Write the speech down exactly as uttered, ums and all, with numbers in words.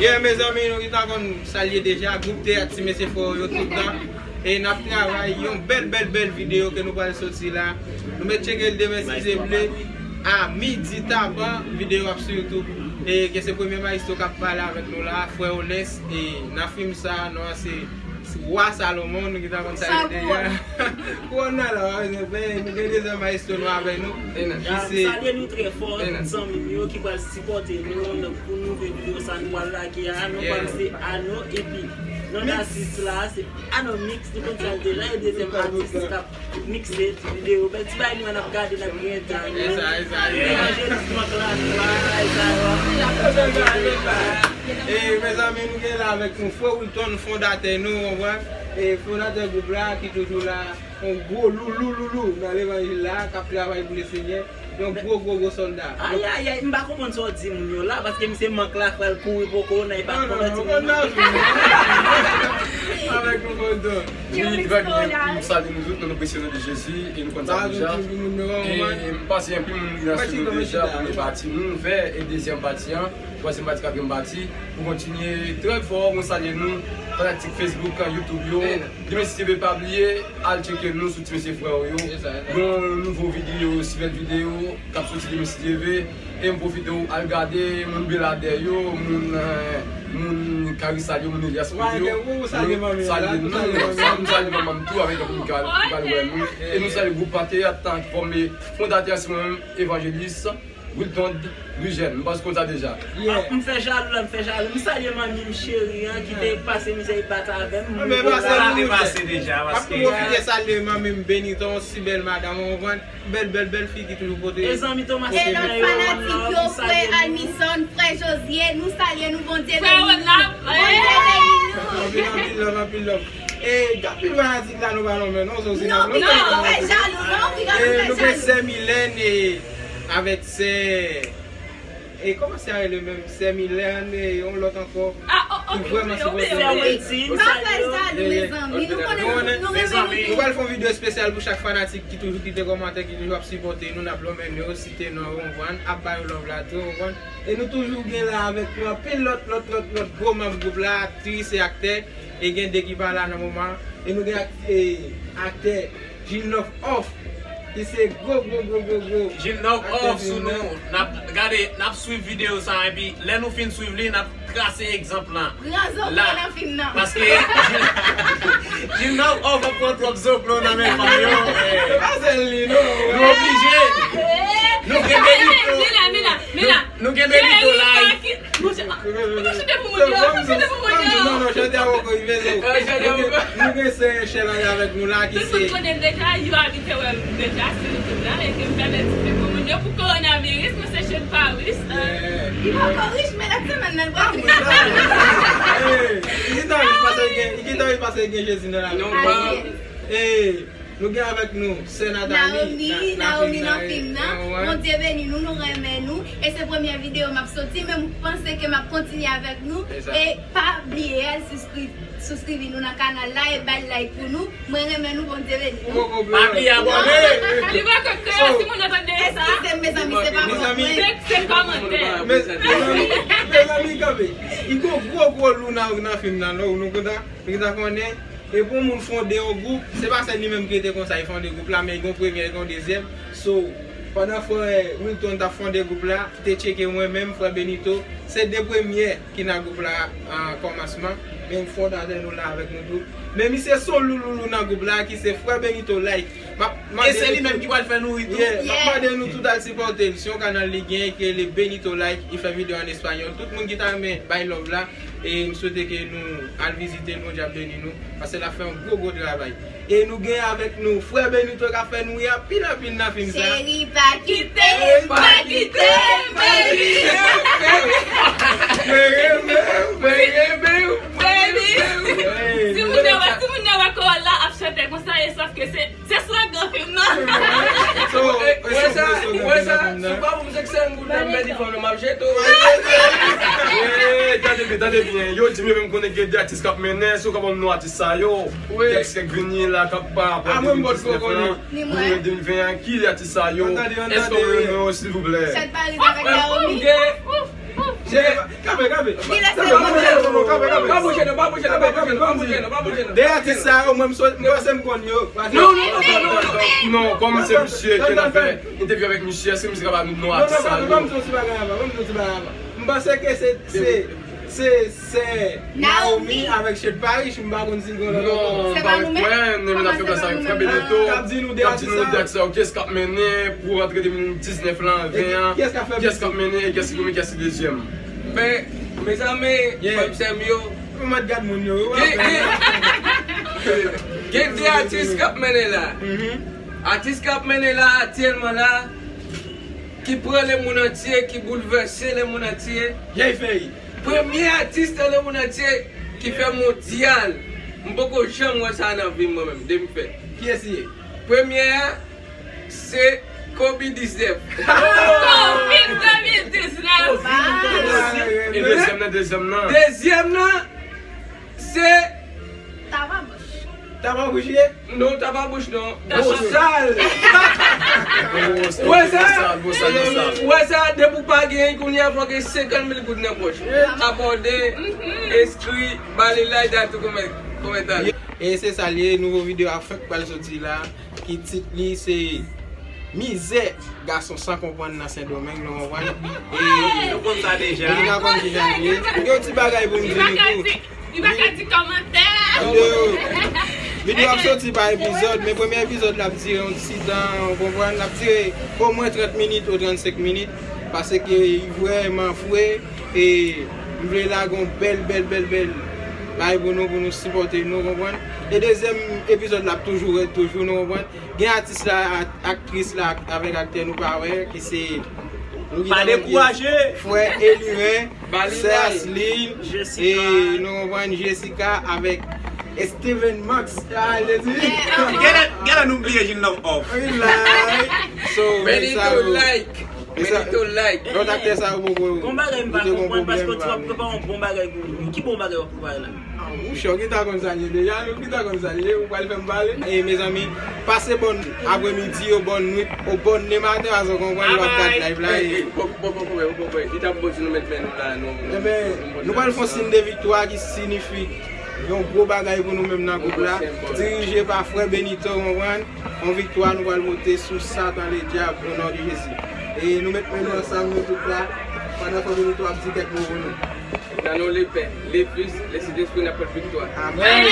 Yeah, mezanmi, nou gentan konn salye deja gwoup teyat Ti Mesye Frè yo tout tan. E n ap travay yon bèl, bèl, bèl videyo ke nou pral soti la. Nou mèt tcheke l demen si Dye vle. A midi tapan, videyo ap sou YouTube. E ke se premye maestro k ap pale avèk nou la, frè Ones. E nan fim sa, non, se Wa Salomon, nou gentan konn sa li te ye. Kouwòn nan la, pa bezwen plenyen, nou gen dezyèm maestro nou avèk nou. Ki se salye nou trè fò, tout zanmi m yo ki pral sipòte nou nan pou nouvo videyo sa nou pral lage a. Non pa m se Ano, epi non atis la, se Ano Mix, nou konn sa l deja, e dezyèm atis k ap mikse videyo. Bèl ti bagay nou an ap gade, n ap gen tan. Evanjelis Mank la, nou la, e sa yo. E, mezanmi, nou gen la avèk nou frè Wilton, fondatè nou, w konprann? E fondatè gwoup la, ki toujou la, yon gwo loulou, loulou nan levanjil la, k ap travay pou Lesenyè, yon gwo, gwo, gwo sòlda. Ayayay, m pa konprann sa w di moun yo la, paske misye Mank la, frè l kouri poko, nan e pa konprann ti moun. Avèk nou kontan. Wi, trè byen, m salye nou tout nan non presye non de Jezi, e nou konn sa deja. E m pase anpil moun ki nan swiv nou deja, premye pati, nou ouvè, e dezyèm pati an, twazyèm pati, katriyèm pati, pou kontinye trè fò, mwen salye nou, fanatik Facebook, YouTube yo. Demen si Dye vle pa bliye, al tcheke nou sou Ti Mesye Frè yo. Yon nouvo videyo, si bèl videyo, k ap soti demen si Dye vle. E m pwofite w al gade moun Beladè yo, moun, eh, moun Karisal yo, moun Elias yo. Mwen salye nou, nou salye manman m tou avèk moun ki pral wè nou. E nou salye gwoup Pateyat ki fòme fondatè a, se mwen menm, Evanjelis Wilton Louis Jeune. M panse konn sa deja. M fè jalou la, m fè jalou. M salye manmi m cheri an ki te pase mizè, li bat avè m. Sa te pase deja, paske. M ap pwofite salye manmi m Benito, yon si bèl madanm, ou konprann? Bèl, bèl, bèl fi ki toujou pote. E zanmi Thomas. E lòt fanatik yo, frè Almison, frè Josué, nou salye nou, Bondye beni nou. Bondye beni nou. Anpil, anpil love, anpil love. E gen anpil fanatik la, nou pa lonmen non, se osi. Non, piga nou fè jalou non, piga nou fè jalou. E nou gen sè Milèn e avèk sè E kòman sè a rele menm? Sè Milèn e yon lòt ankò ki vrèman sipòte nou. Sè Wendy, m salye w. Pa fè jalou, mezanmi. Nou konnen nou renmen nou. Nou pral fè yon videyo espesyal pou chak fanatik ki toujou kite kòmantè, ki toujou ap sipòte nou, n ap lonmen yo, site non yo, ou konprann, ap ba yo love la tou, ou konprann. E nou toujou gen la avèk nou anpil lòt, lòt, lòt, lòt gwo manm gwoup la, aktris e aktè. E gen de ki pa la nan moman an. E nou gen ak-, e, aktè Gilnov Off, ki se gwo, gwo, gwo, gwo, gwo Gilnov Off sou nou. N ap gade, n ap swiv videyo sa, epi lè nou fin swiv li, n ap trase egzanp lan. Pran zoklo nan fim nan. Paske Gilnov Off ap pran twòp zoklo nan men fanm yo. Se pa sèl li, non. Nou oblije. Nou gen Benito. Mila, Mila, Mila. Nou gen Benito la. Monchè, monchè, chante pou moun yo, chante pou moun yo. Non, non, chante a poko rive, so. Nou gen, nou gen sè Echèl avèk nou la, ki se. Tout moun konnen deja, yo abitye wè m deja sou YouTube la, e ke m fè bèl ti pib pou moun yo pou kowonaviris, mwen se Shane Paris. Li poko rich, men lòt semèn nan, l pral rich. Li gentan rich paske gen, li gentan rich paske gen Jezi nan lavi. Nou gen avèk nou sè Nathalie, Naomi, Naomi nan fim nan. Bondye beni nou, nou renmen nou. E se premye videyo m ap soti, men m panse ke m ap kontinye avèk nou. E pa bliye al siskri-, siskrivi nou nan kanal la e bay like pou nou. Mwen renmen nou, Bondye beni nou. Pa bliye abòne. Li pa ka kreye, si moun nan tande sa. Eskize m, mezanmi, se pa prank mwen. Se, se kòmantè. Mezanmi, kanpe. Li gon gwo, gwo lou nan, nan fim nan, non, nou kontan? Li ta konnen, e pou yon moun fonde yon gwoup, se pa sèl li menm ki rete konsa, li fonde gwoup la, men li gon premyè, li gon dezyèm. So, pandan frè Wilton t ap fonde gwoup la, te tcheke mwen menm, frè Benito, se de premyè ki nan gwoup la an kòmansman, men fondatè nou la avèk nou tou. Men misye se yon louloulou nan gwoup la, ki se frè Benito Like. M ap mande. E se li menm ki pral fè nou ri tou. Yeah, m ap mande nou tout al sipòte l. Se yon kanal li gen, ki rele Benito Like, li fè videyo an espanyòl. Tout moun ki ta renmen bay love la, E m swete ke nou al vizite l, Bondye ap beni nou, paske l ap fè yon gwo, gwo travay. E nou gen avèk nou frè Benito k ap fè nou ri anpil, anpil nan fim sa. Cheri, pa kite m, pa kite m, baby. Mwen renmen w, mwen renmen w, mwen renmen w. Baby. Si moun nan wè, si moun nan wè Corolla ap chante konsa, e sav ke se Se slogan fim nan. So, e, e wè sa, slogan wè fim sa, nan fim nan. Si w pa pou m se senk goud nan m pèdi fanm yo, m ap jete w. Eh, tande byen, tande byen. Yo di m yo menm konnen gen de atis k ap mennen, si w ka ban m non atis sa yo. Wi. Tèks k vini la, k ap pa, pou de mil diznèf lan, pou de mil ven an, ki atis sa yo? Èske w renmen yo, silvouplè? Chat Paris avèk Naomi. Kanpe, kanpe. Kanpe, kanpe, kanpe, kanpe. Pa bouje non, pa bouje non, pa bouje non, pa bouje non, pa bouje non. De atis sa yo, mwen, m so-, m panse m konn yo. Non, non, non, non, non, non. Non, kòm se misye ke n ap fè entèvyou avèk misye, èske misye ka ba nou non atis sa yo? Non, non, non, non, m panse ke se, se, se sè Naomi avèk Shade Parish, m pa konn si l gen lòt ankò. Non, m pa kwè, men n ap fè plas avèk frè Benito. K ap di nou de atis sa yo. K ap di nou de atis sa yo, kiyès k ap mennen pou rantre de mil diznèf lan, ven an? Kiyès k ap fè, kiyès k ap mennen e kiyès ki premye, kiyès ki dezyèm? Men, mezanmi, yeah, frè m, sè m yo. Ou mèt gad moun yo, wi. Gen, gen, gen de atis k ap mennen la. Mhm. Atis k ap mennen la, aktyèlman la, ki pran lemonn antye, ki boulvèse lemonn antye. Jay Fèy. Premye atis nan lemonn antye ki fè mondyal. M poko janm wè sa nan vi m, mwen menm, depi m fèt. Kiyès li ye? Premye a, se Covid diznèf. Covid de mil diznèf. E dezyèm nan, dezyèm nan? Dezyèm nan, se Tava bouch. Tava bouch ye? Non, tava bouch non. Bosal. Ou wè sa? Ou wè sa, depi w pa gen, kounye a fò gen senkant mil goud nan pòch ou. Abòne, enskri, ba li like, da tou kòmè-, kòmantè. E se sa l ye, nouvo videyo a fèk pral soti la, ki tit li se Mizè gason san konprann nan Sendomeng, nou konprann? E nou konn sa deja. Nou deja konn kijan l ye. M gen yon ti bagay pou m di nou tou. Li pa ka di kòmantè. Videyo, videyo ap soti pa epizòd, men premye epizòd la ap dire yon ti tan, ou konprann? L ap dire omwen trant minit ou trannsenk minit, paske li vrèman fre, e m vle lage yon bèl, bèl, bèl, bèl bagay pou nou, pou nou sipòte nou, konprann? E dezyèm epizòd la ap toujou rèd, toujou, nou konprann? Gen atis la, ak-, aktris la, ak-, avèk aktè nou pa wè, ki se, nou ki pa dekouraje. Frè Eliren, sè Aslin, e nou konprann Jessica avèk Steven Max. Ah, Jezi. Genlè, genlè nou bliye Jean Love Off. Wi, like. So, Benito, like. Benito, like. Lòt aktè sa yo poko. Gon bagay m pa konprann, paske w di w ap prepare yon bon bagay pou nou. Ki bon bagay w ap prepare la? Ah, ou chè, ou gentan konn sa l ye deja, ou gentan konn sa l ye, ou pral fè m pale. E mezanmi, pase bòn apremidi, ou bòn nwit, ou bòn dematen, paske w konprann lè w ap gad live la. Bon, bon, bon, bon, bon, bon, li t ap bon si nou met men nou la, nou. Ebyen, nou pral fè yon siy de viktwa ki siyifi yon gwo bagay pou nou menm nan gwoup la, dirije pa frè Benito, ou konprann? Yon viktwa nou pral pote sou Satan ledyab, o non de Jezi. E nou met men nou ansanm, nou tout la, pandan frè Benito ap di kèk mo pou nou. Nan non le Pè, le Fis, le Sentespri, n ap pot viktwa. Amèn.